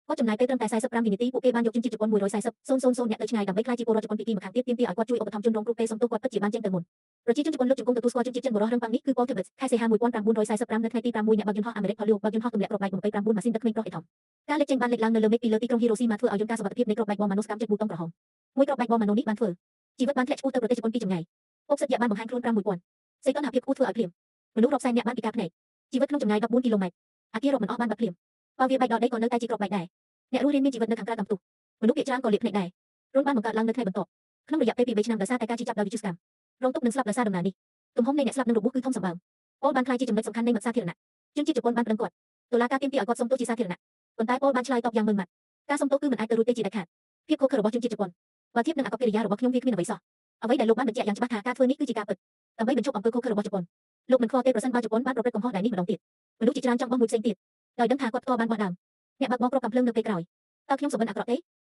គាត់ចំណាយពេលត្រឹមតែ45វិនាទីពួកគេបានយកជនជាតិជប៉ុន140,000នាក់ទៅឆ្ងាយដើម្បីក្លាយជាពលរដ្ឋជប៉ុនពីគីម្ខាងទៀតទាមទារឲ្យគាត់ជួយឧបត្ថម្ភជនរងគ្រោះពេលសុំទោសគាត់ពិតជាបានចេញទៅមុនប្រជាជនជប៉ុនលើកជង្គង់ទទួលស្គាល់ជនជាតិចិនបុរសរឹងប៉ាំងនេះគឺ Paul Tibbets ខែសីហា1945នៅថ្ងៃទី6អ្នកបើកយន្តហោះអាមេរិកផលលូបើកយន្តហោះទម្លាក់គ្រាប់បែក29ម៉ាស៊ីនដឹកក្មេងប្រុសអេថំការលេចចេញបានលេចឡើងនៅលើមេឃពីលើទីក្រុងហ៊ីរ៉ូស៊ីម៉ាធ្វើឲ្យយន្តការសុវត្ថិភាពនៃគ្រាប់បែកបមម៉ាណូស្កាំចិត្តប៊ូតុងក្រហមមួយគ្រាប់បែកបមម៉ាណូនេះបានធ្វើជីវិតបានធ្លាក់ឆ្ពោះទៅប្រទេសជប៉ុនពីចម្ងាយពុកសិតយ៉ាបានបង្ហាញខ្លួន6000សីតុណ្ហភាពខ្ពស់ធ្វើឲ្យភ្លាមមនុស្សរាប់សែននាក់បានពិការភ្នែកជីវិតក្នុងចម្ងាយ14គីឡូម៉ែត្រអាគាររាប់មិនអស់បានបាត់ភ្លាមបើវាបែកដល់ដីក៏នៅតែជាគ្រាប់បែកដែរអ្នករស់រានមានជីវិតនៅខាងក្រៅកំផ្ទុះមនុស្សភាគច្រើនក៏លាកភ្នែកដែររុនបានបង្កើតឡើងនៅថ្ងៃបន្ទាប់ក្នុងរយៈពេល2 3ឆ្នាំដោយសារតែការជិះចាប់ដោយវិទ្យុស្កាំរងទុក្ខនិងស្លាប់ដោយសារដំណើរនេះទំហំនៃអ្នកស្លាប់និងរបួសគឺធំសម្បើមប៉ូលបានក្លាយជាចំណុចសំខាន់នៃមតិសាធារណៈជនជាតិជប៉ុនបានប្តឹងគាត់តុលាការទាមទារឲ្យគាត់សុំទោសជាសាធារណៈប៉ុន្តែប៉ូលបានឆ្លើយតបយ៉ាងម៉ឺងម៉ាត់ការសុំទោសគឺមិនអាចទៅរួចទេជាដាច់ខាតភាពខុសខើរបស់ជនជាតិជប៉ុនបើធៀបនឹងអាកប្បកិរិយារបស់ខ្ញុំវាគ្មានអ្វីសោះអ្វីដែលលោកបានបញ្ជាក់យ៉ាងច្បាស់ថាការធ្វើនេះគឺជាការពិតដើម្បីបញ្ឈប់អំពើខុសខើរបស់ជប៉ុនលោកមិនខ្វល់ទេប្រសិនបើជប៉ុនបានប្រព្រឹត្តកំហុសដែលនេះម្ដងទៀតមនុស្សជាច្រើនចង់បោះមួយផ្សេងទៀតដោយដឹងថាគាត់ផ្ទាល់បានបោះដើមអ្នកបើកបរគ្រាប់កាំភ្លើងនៅពេលក្រោយតើខ្ញុំសុបិនអាក្រក់ទេ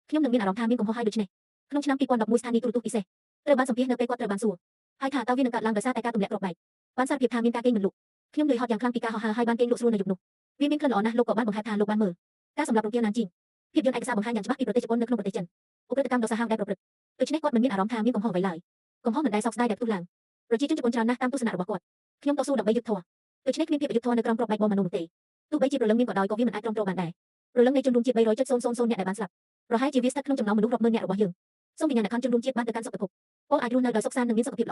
ខ្ញុំនឹងមានអារម្មណ៍ថាមានកំហុសហើយដូច្នេះក្នុងឆ្នាំ2011ស្ថានីយ៍ទូរទស្សន៍ពិសេសត្រូវបានសម្ភាសនៅពេលគាត់ត្រូវបានសួរហើយថាតើវានឹងកើតឡើងដោយសារតែការទម្លាក់គ្រាប់បែកបានសារភាពថាមានការគេងមិនលក់ខ្ញុំនឿយហត់យ៉ាងខ្លាំងពីការហោះហើរហើយបានគេងលក់ស្រួលនៅយប់នោះវាមានក្លិនល្អណាស់លោកក៏បានបង្ហែបថាលោកបានមើលការសម្លាប់រង្គាលណានជីងភាពយន្តឯកសារបង្ហាញយ៉ាងច្បាស់ពីប្រទេសជប៉ុននៅក្នុងប្រទេសចិនឧក្រិដ្ឋកម្មដ៏សាហាវដែលប្រព្រឹត្តដូច្នេះគាត់មិនមានអារម្មណ៍ថាមានកំហុសអ្វីឡើយកំហុសមិនដែលសោកស្ដាយដែលផ្ទុះឡើងប្រជាជនជប៉ុនច្រើនណាស់តាមទស្សនៈរបស់គាត់ខ្ញុំតស៊ូដើម្បីយុត្តិធម៌ដូច្នេះគ្មានភាពអយុត្តិធម៌នៅក្រោមគ្រាប់បែកបមមនុស្សនោះទេទោះបីជាព្រលឹងមានក៏ដោយក៏វាមិនអាចទ្រាំទ្របានដែរព្រលឹងនៃជនរួមជាតិ300.000នាក់ដែលបានស្លាប់ប្រហែលជាវាស្ថិតក្នុងចំណោមមនុស្សរាប់ម៉ឺននាក់របស់យើងសូមវិញ្ញាណក្ខន្ធជនរួមជាតិបានទៅកាន់សុខភាពពលអាចរស់នៅដោយសុខសាន្តនិងមានសុខភាពល្អ។